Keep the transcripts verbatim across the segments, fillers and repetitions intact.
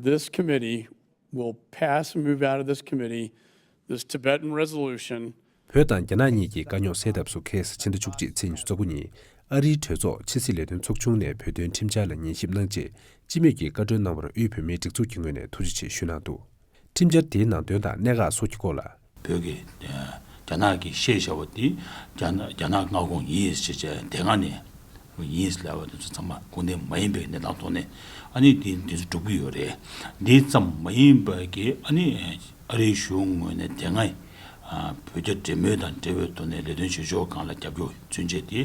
This committee will pass and move out of this committee this Tibetan resolution. བོད་དང་རྒྱ་ནག་གཉིས་ཀྱི་དཀའ་རྙོག་སེལ་ཐབས་སུ་ཁ་སང་ཕྱི་ཟླ་བཅུ་གཅིག་ཚེས་ཉི་ཤུ་རྩ་དགུ་ཉིན་ཨ་རིའི་གྲོས་ཚོགས་ཕྱི་སྲིད་ལས་དོན་ཚོགས་ཆུང་ནས་བོད་དོན་ཁྲིམས་འཆར་ལ་ཉན་ཞིབ་གནང་རྗེས་སྤྱི་མོས་ཀྱིས་བཀའ་འཁྲོལ་གནང་བར་དབུས་བོད་མིའི་སྒྲིག་འཛུགས་ཀྱི་ངོས་ནས་ཐུགས་རྗེ་ཆེ་ཞུས་གནང་འདུག་ཁྲིམས་འཆར་དེའི་ནང་དོན་དང་གནད་འགག་སོགས་ཀྱི་སྐོར་ལ། བོད་ཀྱི་རྒྱ་ནག་གིས་བཤད་བཞག་པ་དེ་རྒྱ་ནག་རྒྱ་ནག་མངའ་ཁོངས་ཡིན་ཞེས་བྱས་དེ་སྒང་ནས་ཡིན་ལབ་པ་དེ་ཚོ་ཚང་མ་ཁུངས་ལྡན་མ་ཡིན་པའི་གནས་སྟངས་ཐོག་ནས་ཨ་ནི་དེ་འདི་ཚོ་སྒྲུབ་ཀྱི་ཡོད་རེད། འདི་ཙམ་མ་ཡིན་པ་གི་ཨ་ནི་ཨ་རིའི་གཞུང་ངོས་ནས་དེ་སྔ་བོད་རྒྱ་འབྲེལ་མོལ་དང་འབྲེལ་བའི་ཐོག་ནས་ལས་དོན་བྱེད་ཕྱོགས་སྒང་ལ་རྒྱབ་སྐྱོར་མཚོན་ཆེད་དེ་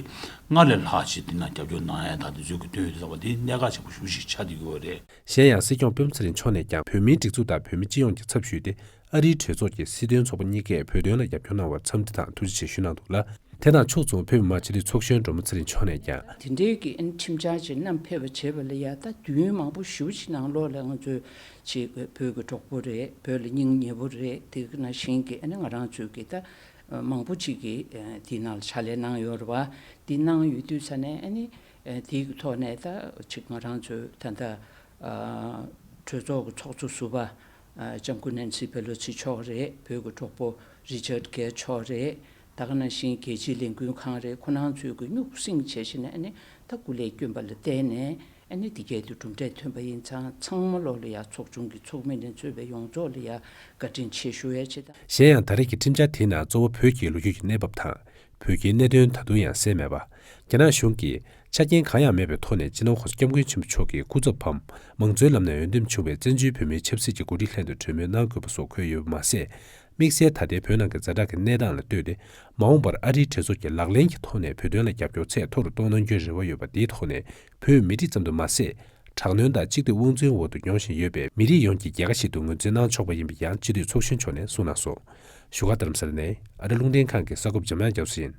སྔར་ལས་ལྷག་ཅིག་དེ་ན་རྒྱབ་སྐྱོར་གནང་ཡ་དང་དེ་ཚོའི་གི་བཏོན་ཡོད་ལབ་པ་དེ་གནད་འགག་ཆེན་པོ་ཞེ་པོ་ཞིག་ཆགས་བསྡད་ཡོད་རེད། གཞན་ཡང་སྲིད་སྐྱོང་སྤེན་པ་ཚེ་རིང་མཆོག་ནས་ཀྱང་བོད་མིའི་སྒྲིག་འཛུགས་དང་བོད་མི་སྤྱི་ཡོངས་ཀྱི་ཚབ་ཞུས་ཏེ་ཨ་རིའི་གྲོས་ཚོགས་ཀྱི་སྲིད་དོན་ཚོགས་པ་གཉིས་ཀས་བོད་དོན་ལ་རྒྱབ་སྐྱོར་གནང་བར་འཚམས་འདྲི་དང་ཐུགས་རྗེ་ཆེ་ཞུས་གནང་འདུག་ལ། དེ་དང་ཕྱོགས་མཚུངས་བོད་མི་མང་སྤྱི་འཐུས་ཚོགས་གཞོན་སྒྲོལ་མ་ཚེ་རིང་མཆོག་ནས་ཀྱང་། དེ་འདྲའི་གི་ཨ་ནི་ཁྲིམས་འཆར་ཅིག་བསྣམས་ཕེབས་པ་བྱས་པ་ལ་ཡ་ད་དུས་ཡུན་མང་པོ་ཞེ་པོ་ཅིག་ནང་ལོགས་ལ་ང་ཚོས་ཅིག་བོད་ཀྱི་གྲོགས་པོ་རེད། བོད་ལ་སྙིང་ཉེ་པོ་རེད། དེ་གི་ནང་བཞིན་གི་ཨ་ནི་ང་རང་ཚོས་གི་ད་མང་པོ་ཅིག་གི་དེའི་ནང་ལ་ཕྱག་ལས་གནང་ཡོད་རེད་བ། དེ་གནང་ཡོད་དུས་ས་ནས་ཨ་ནི། ཨ། དེའི་གི་ཐོག་ནས་ད་ཅིག་ང་རང་ཚོའི་ད་ལྟ་ཨ་གྲོས་ཚོགས་ཀྱི་ཚོགས་གཙོ་ཟུར་པ་ཨ་ལྕམ་སྐུ་ནན་སི་པེ་ལོ་སི་མཆོག་རེད། བོད་ཀྱི་གྲོགས་པོ་རི་ཅར་གྷེ་མཆོག་རེད། ད་ག་ནང་བཞིན་རྒྱལ་སྤྱིའི་ལས་འགུལ་ཁང་རེད། ཁོ་རང་ཚོས་ཀྱི་སྙུག་སེང་བྱས་ཤིང་ནས་ཨ་ནི་ད་སྐུ་ལས་བསྐྱོན་པ་ལ་བརྟེན་ནས་ཨ་ནི་འདི་གའི་དུ་གྲུབ་འབྲས་ཐོན་པ་ཡིན་ཙང་། ཚང་མ་ལོག་ལ་ཡ་ཚོགས་ཆུང་གི་ཚོགས་མི་ནས་གཙོས་པའི་ཡོངས་རྫོགས་ལ་ཡ་བཀའ་དྲིན་ཆེ་ཞུ་ཡ་བྱེད་ད། གཞན་ཡང་ད་རེས་ཀྱི་ཁྲིམས་འཆར་དེའི་ནང་གཙོ་བོ་བོད་ཀྱི་ལོ་རྒྱུས་ཀྱི་གནས་བབ་དང་། བོད་ཀྱི་གནད་དོན་ད་དུང་ཡང་སེལ་མེད་པ། རྒྱ་ནག་གཞུང་གིས་ཆ་རྐྱེན་གང་ཡང་མེད་པའི་ཐོག་ནས་སྤྱི་ནོར་༸གོང་ས་༸སྐྱབས་མགོན་ཆེན་པོ་མཆོག་གི་སྐུ་ཚབ་བམ་མང་གཙོའི་ལམ་ནས་འོས་འདེམས་བྱུང་བའི་བཙན་བྱོལ་བོད་མིའི་ཆབ་སྲིད་ཀྱི་འགོ་ཁྲིད་ལྷན་དུ་གྲོས་མོལ་གནང་དགོས་པ་སོགས་འཁོད་ཡོད་པ་མ་ཟད། དམིགས་བསལ་ད་ལྟའི་བོད་ནང་གི་ཛ་དྲག་གི་གནས་སྟངས་ལ་ལྟོས་ཏེ། མ་འོངས་པར་ཨ་རིའི་གྲོས་ཚོགས་ཀྱིས་ལག་ལེན་གྱི་ཐོག་ནས་བོད་དོན་ལ་རྒྱབ་སྐྱོར་ཚད་མཐོ་རུ་གཏོང་གནང་རྒྱུའི་རེ་བ་ཡོད་པ་འདིའི་ཐོག་ནས། བོད་མི་རིགས་ཙམ་དུ་མ་ཟད། དྲག་གནོན་དང་གཅིག་སྡུད་དབང་འཛིན་འོག་ཏུ་མྱོང་བཞིན་ཡོད་པའི་མི་རིགས་ཡོངས་ཀྱི་རྒྱལ་ཁ་ཞིག་ཏུ་ངོས་འཛིན་གནང་ཆོག་པ་ཡིན་པ་ཡང་སྤྱི་འཐུས་ཚོགས་གཞོན་མཆོག་ནས་གསུངས་གནང་སོང་། བཞུགས་སྒར་རྡ་རམ་ས་ལ་ནས་ཨ་རི་རླུང་འཕྲིན་ཁང་གི་གསར་འགོད་པ་འཇམ་དབྱངས་རྒྱ་མཚོ་ཡིན།